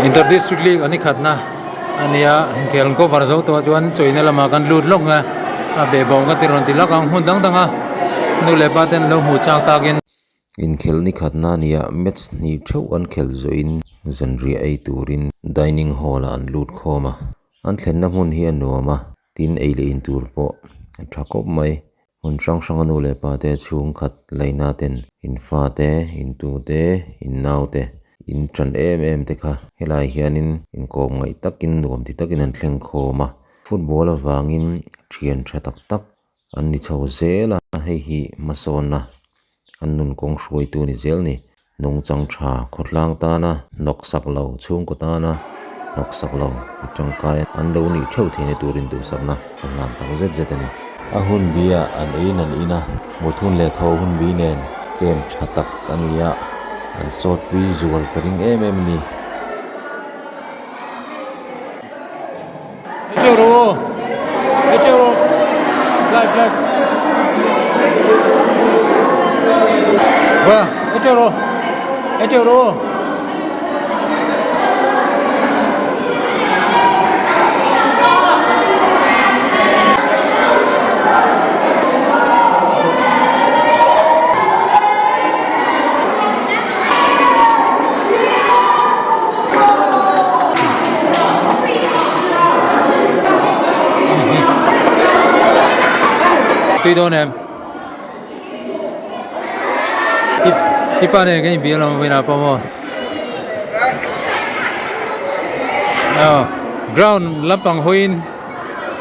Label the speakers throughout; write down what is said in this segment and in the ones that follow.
Speaker 1: Inter District League an i khatna a nia inkhel an cover zo tawh a chuan chawina lamah kan lut lawk a a behbawm ka ti rawn ti lak ang hmun dang dang a nu leh pa ten an lo hmuh chak takin.
Speaker 2: Inkhel ni khatna a nia match hnih theuh an khelh zawhin zanriah ei turin dining hall ah an lut khawm a an thlenna hmun hi a nuam a tin ei leh in tur pawh a tha khawp mai. Hmun hrang hranga nu leh pa te chhungkhat laina ten in fa te, in tu te, in nau te, in ṭan em em te kha helai hianin inkawm ngaih takin nuam ti takin an thleng khawm a. Football avangin ṭhian ṭha tak tak an ni chho zel a, hei hi hmasawnna an nun kawng hruaitu ni zel ni. Nungchang tha khawtlang tana hnawk sak lo, chhungkaw tana hnawk sak lo mi tangkai an lo nih theuh theihna turin duhsakna ka hlan tak zet zet a ni. A hun bi ah an eiin an in a, mut hun leh tho hun bi nen camp tha tak a ni a, an sawtpui zual ka ring em em a ni.
Speaker 1: Tui dawn em? I pa nen kan inbiak lam vawiinah pawh maw? Aw ground lampang hawiin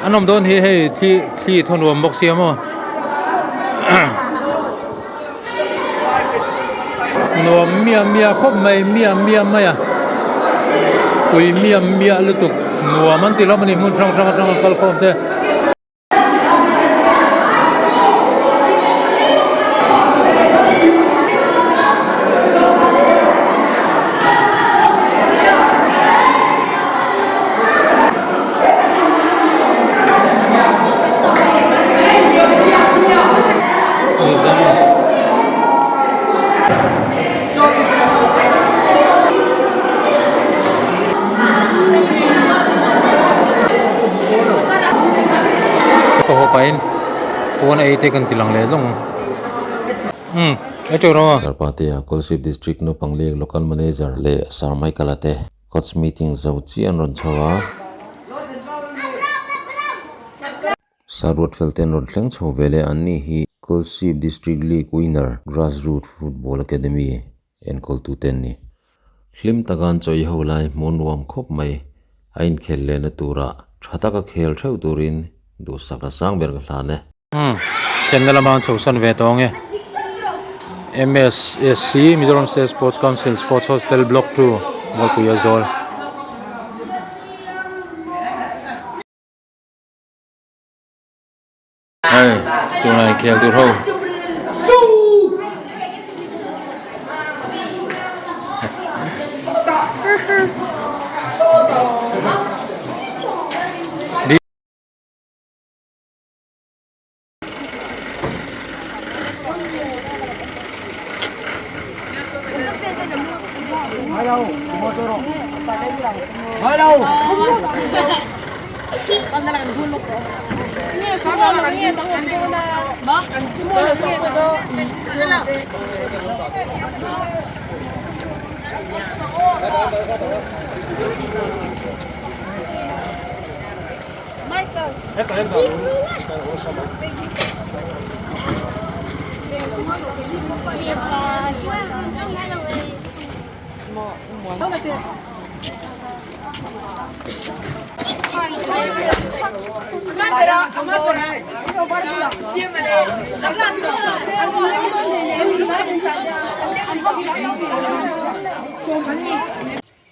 Speaker 1: an awm dawn hi hei thli thli thaw nuam bawk sia maw? Nuam miah miah khawp mai miah miah mai a pui miah miah lutuk nuam an ti hlawm a ni hmun hrang hrang atanga kal khawm te. Ka haw pahin pawn ei te kan ti lang leh lawng umm ei teuh rawh.
Speaker 2: Sir Patea, Kolsip District Naupang League Local Manager leh Sir Michael-a te Coach meeting zo chiah an rawn chho a. Saruat fel te an rawn thleng chho ve leh an ni hi Kolsip District League winner Grassroot Football Academy enkawltu te an ni. Hlim taka an chawi ho lai hmuh nuam khawp mai a inkhel lehna turah tha taka khel theuh turin duhsak a sang ber ka hlan e.
Speaker 1: Umm thlenna lama an chhosan ve tawh ang e. MSSC Mizoram State Sports Council Sports Hostel Block 2 Mualpui Aizawl. Hei tunah inkhel tur ho.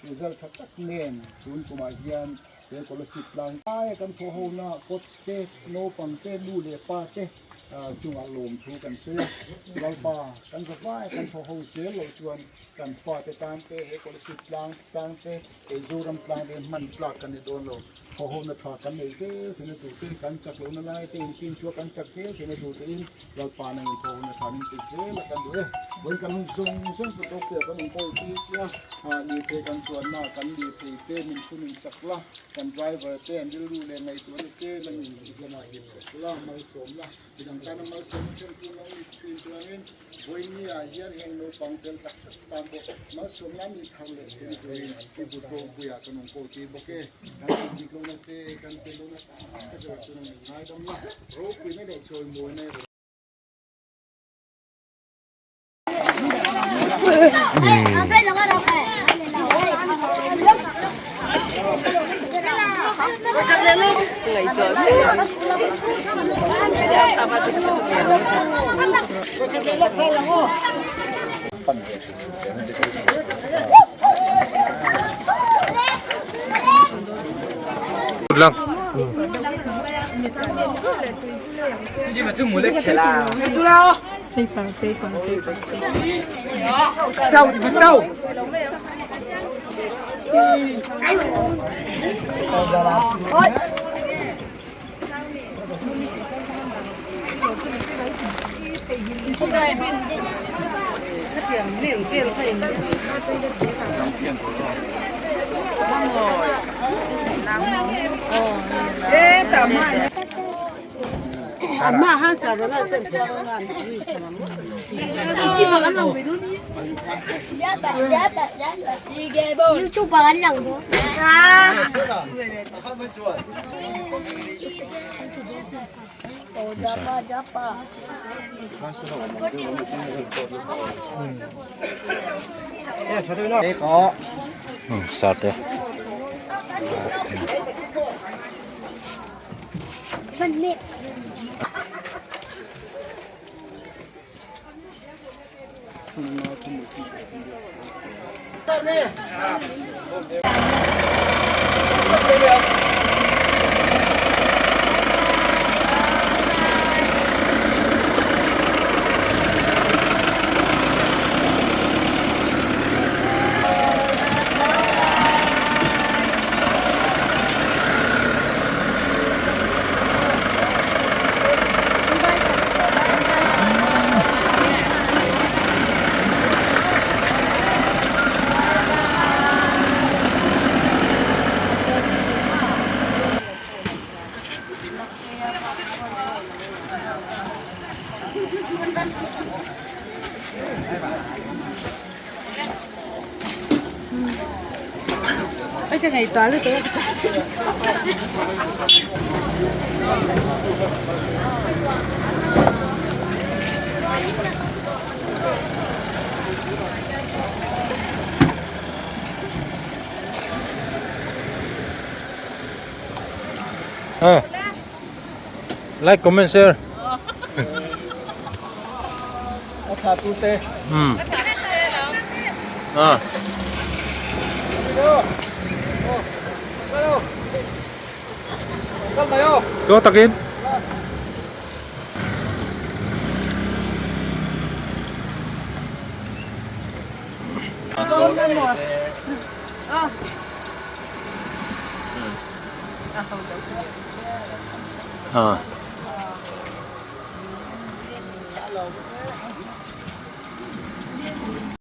Speaker 3: Result tha tak nen tun kumah hian he scholarship tlang aia kan thawh hona coach te naupang te nu leh pa te. Chungah lawmthu kan sawi a, Lalpa kan zavai kan thaw ho zel loh chuan kan fate tan te he Kolasib tlang tang te kei Zoram tlang te hman tlak kan ni dawn lo. Thaw ho na tha kan nei zel theihna tur te, kan chak lohna lai te intin chua kan chak zel theihna tur te in Lalpa nangin thaw ho na tha min pe zel a kan duh e. Vawiin kan hun zawng zawng chu tawk te ah kan inkawl tir che a, lirthei kan chuanna kan lirthei te min thunun chak la, Kan driver te an rilru leh ngaihtuahna te lamin i lamah hip sak la, malsawmna, midang tana malsawmna thlen tur lo ni thin chuangin vawiin ah hian heng naupang fel tak tak tan pawh malsawmna an nih thar leh theihna turin i kut rawngpuiah kan awm kawl tir bawk e. Kan tih dik lohna te, kan tel lohna tak tak erawh chuan an ngaidam la, ropuina leh chawimawina erawh.
Speaker 1: Like, comment, share. À. Có takin. À.